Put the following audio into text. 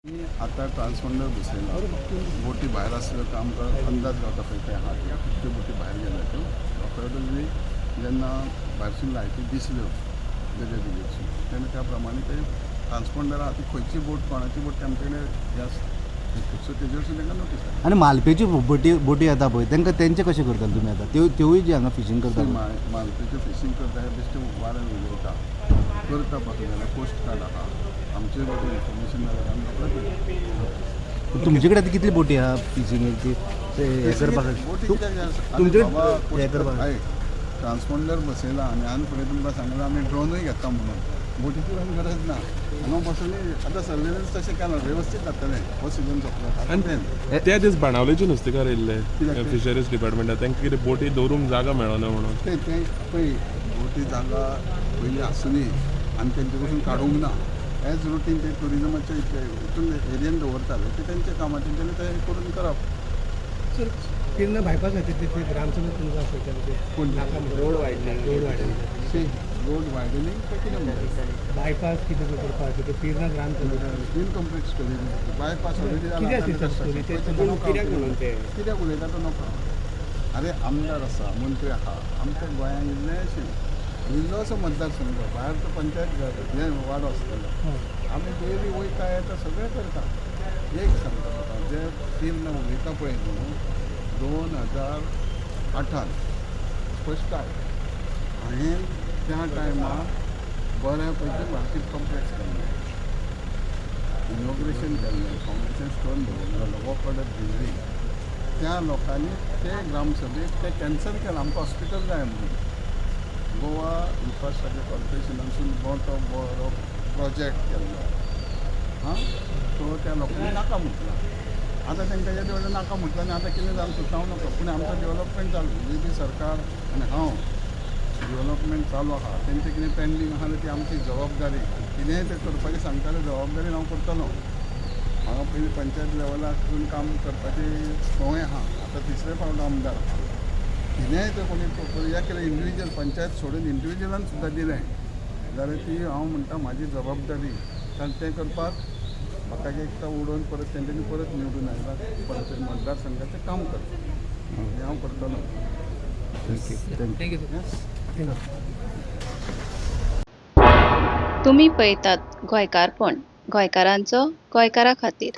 आतां ट्रान्सपोंडर बसयला. बोटी भायर आसल्यो काय आमकां अंदाज गावता खंय खंय आहा त्यो, कितक्यो बोटी भायर गेल्या त्यो. अकॉर्डिंगली जेन्ना भायरसून लायटी दिसल्यो दर्या देगेरसून, तेन्ना त्या प्रमाणे ते ट्रान्सपोंडर आहा ती खंयची बोट, कोणाची बोट, ते आमचे कडेन हें आसता. सो तेजेरसून तांकां नोटीस धाडटा. आनी मालपेची बोटी बोटी येता पळय, तांकां तेंचे कशें करतले तुमी आतां? त्यो त्योवूय जी हांगा फिशींग करता पळय. मालपेच्यो फिशींग करता हे बेश्टे वाऱ्यान उलयता. करता पासून जाल्यार कोस्ट गार्ड आहा, आमचे बरोबर इन्फॉर्मेशन जाल्यार आमी रोखडेच वयता. तुमचे कडेन आतां कितली बोटी आहा फिशींग ती ते हे करपा बोटी खातीर? कित्याक जाय आसा? तुमचे आरे बाबा, हे करपा. आयक, ट्रान्सपोंडर बसयला आनी आनी फुडें तुमकां सांगलां आमी ड्रोनूय घेता म्हणून. बोटीची पण गरज ना. हांगा बसून आतां सर्वेलन्स तशें केलां, वेवस्थीत जातलें. हो सिजन सोंपलो आतां आनी त्या दीस बाणावलेचे नुस्तेकार येयल्ले. कित्याक ते? फिशरीज डिपार्टमेंटात, तांकां कितें बोटी दवरूंक जागा मेळना म्हणून. ते ते पळय, बोटी जागा पयलीं आसुनी आनी तेंचे कडसून काडूंक ना. एज रुटीन ते ट्युरिजमाचे हितून एरियन दवरताले ते तेंचें काम, तेंच्यांनी तें करून करप. सर, तेन्ना बायपास खातीर ते ग्रामसभेत तुमकां आफयताले ते. कोण? नाका म्हणून. Road widening, road widening. See, road widening ते कितें म्हणटा? बायपास कितें करपाक ते पिर्ना ग्रामसभेत. Incomplete story. Bypass already. कितें आसली सर स्टोरी ते? कित्याक म्हणून ते कित्याक उलयता तो नको. अरे, आमदार आसा, मंत्री आहा, आमच्या गोंयांत इल्लेशें इल्लोसो मतदारसंघ, भायर तो पंचायत घर हें वाडो आसतलो. आमी डेली वयता येता, सगळें करता. एक सांगता तुका, जे पिर्ना उलयता पळय न्हू, 2008न फस्ट टायम हांवें त्या टायमार बऱ्या पैकी मार्केट कॉम्प्लेक्स केल्लें, इनॉग्रेशन केल्लें, फावंडेशन स्टोन दवरलेलो, वॉक ऑर्डर बिल्डींग. त्या लोकांनी ते ग्रामसभेक ते कॅन्सल केलां, आमकां हॉस्पिटल जाय म्हणून. गोवा इन्फ्रास्ट्रक्चर कॉर्पोरेशनासून मोठो बरो प्रोजेक्ट केल्लो, हां, तो त्या लोकांनी नाका म्हटला. आतां तांकां येदे व्हडलें नाका म्हटलें आनी आतां कितें जालें सुद्दां हांव नकळो, पूण आमचो डेवलपमेंट चालू. बीजेपी सरकार आनी हांव, डेवलपमेंट चालू आहा. तेंचें कितें पेंडींग आहा जाल्यार ती आमची जबाबदारी. कितेंय तें करपाचें सांगताले, जबाबदारी हांव करतलो. हांगा पयलीं पंचायत लेवलाक काम करपाची संवय आहा. आतां तिसरे फावट आमदार आहा. कितेंय तें कोणी या केलें, इंडिविज्युअल पंचायत सोडून इंडिविज्युअलान सुद्दां दिलें जाल्यार ती हांव म्हणटा म्हाजी जबाबदारी, कारण तें करपाक म्हाका एक एकदां उडोवन परत तेंच्यांनी परत निवडून आयला, परत मतदारसंघाचें काम करता, हें हांव करतलो. Thank you, thank you. Thank you sir. Yes. Thank you. तुमी पळयतात गोंयकारपण, गोंयकारांचो गोंयकारा खातीर.